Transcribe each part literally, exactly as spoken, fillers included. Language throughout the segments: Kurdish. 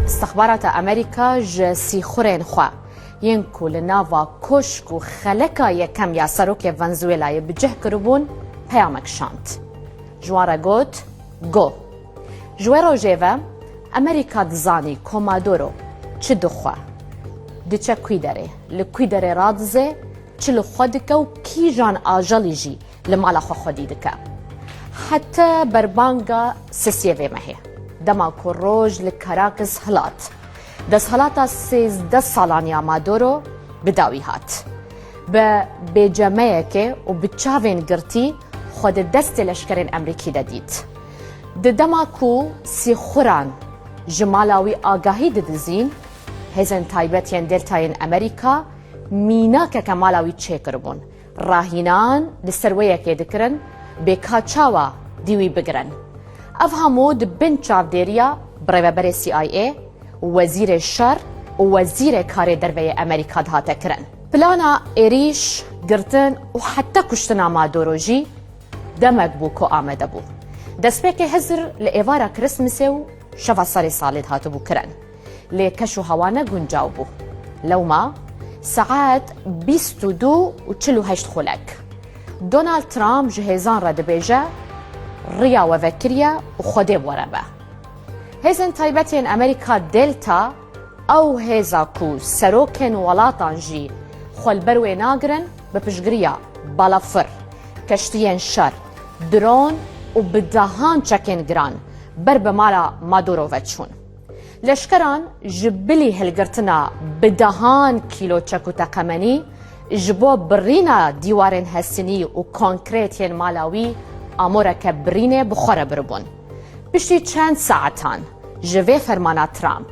Stixbarata Amerîka ji sîxurên xwe yên ku li nava koşk û xeleka yekem ya serokê Venezuelayê bi cih kiribûn, peyamek şand. Ji wan re got, Go. Ji wê rojê ve Amerîka dizanî ku Maduro çi dixwe, diçe kwî derê, li kwî derê radize, çi li xwe dike û kîjan ajelî jî li mala xwe xwedî dike. Heta berbanga sisiyê vê mehê, dema ku roj li Caracas hilat, desthilata sêzdeh salan ya Maduro bi dawî hat. Bi bêcemeyekê û bi çavên girtî xwe di destê leşkerên Emerîkî de dît. Di dema ku sîxuran ji mala wî agahî didizîn, hêzên taybet yên Deltayên Amerîka mînakeke mala wî çêkiribûn. Rahînan li ser wê yekê dikirin, bê ka çawa dî wî bigirin. Ev hemû di bin çavdêriya birêveberê C I A, wezîrê şer û wezîrê karê derve yê Amerîka dihate kirin. Plana êrîş, girtin û heta kuştina Maduro jî demek bû ku amade bû. Destpêkê hizir li êvara Kirismesê û şeva serê salê dihatibû kirin. Lê keş û hewa ne guncaw bû. Lewma saet bîst û du û çil û heşt xulek. Donald Trump ji hêzan re dibêje, riya we vekiriye û Xwedê bi we re be. Hêzên taybet yên Amerîka Delta, ew hêza ku serokên welatan jî xwe li ber wê nagirin, bi piştgiriya balafir, keştiyên şer, dron û bi dehan çekên giran ber bi mala Maduro ve çûn. Leşkeran ji bilî hilgirtina bi dehan kîlo çek û teqemenî ji bo birîna dîwarên hesinî û konkrêt yên mala wî amoreke birînê bi xwe re biribûn. Piştî çend saetan ji vê fermana Trump,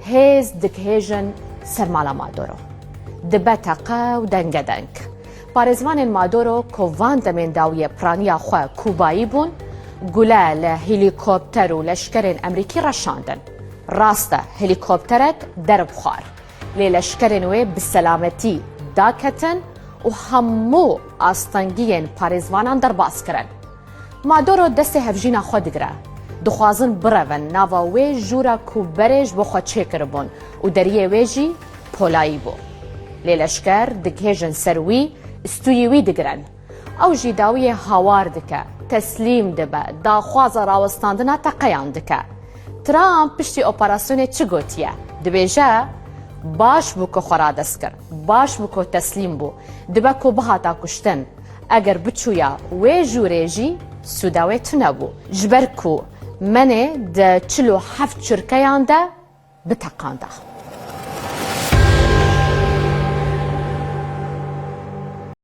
hêz digihêjin ser mala Maduro. Dibe teqe û dengedeng. Parêzvanên Maduro ku van demên dawiyê piraniya xwe Kubayî bûn, gule li helîkopter û leşkerên Emerîkî reşandin. Rast e, helîkopterek derib xwar. Lê leşkerên wê bi selametî daketin û hemû astengiyên parêzvanan derbas kirin. Maduro destê hevjîna xwe digire. Dixwazin birevin nava wê jûra ku berê ji bo xwe çêkiribûn û deriyê wê jî polayî bû. Lê leşker digihêjin ser wî, stûyî wî digirin. Ew jî dawiyê hawar dike, teslîm dibe, daxwaza rawestandina teqeyan dike. Trump piştî operasyonê çi gotiye? Dibêje, baş bû ku xwe radest kir, baş bû ku teslîm bû. Dibe ku bihata kuştin. Eger biçûya wê jûrê jî sûda wê tune bû. Ji ber ku Menê di çil û heft çirkeyan de biteqanda.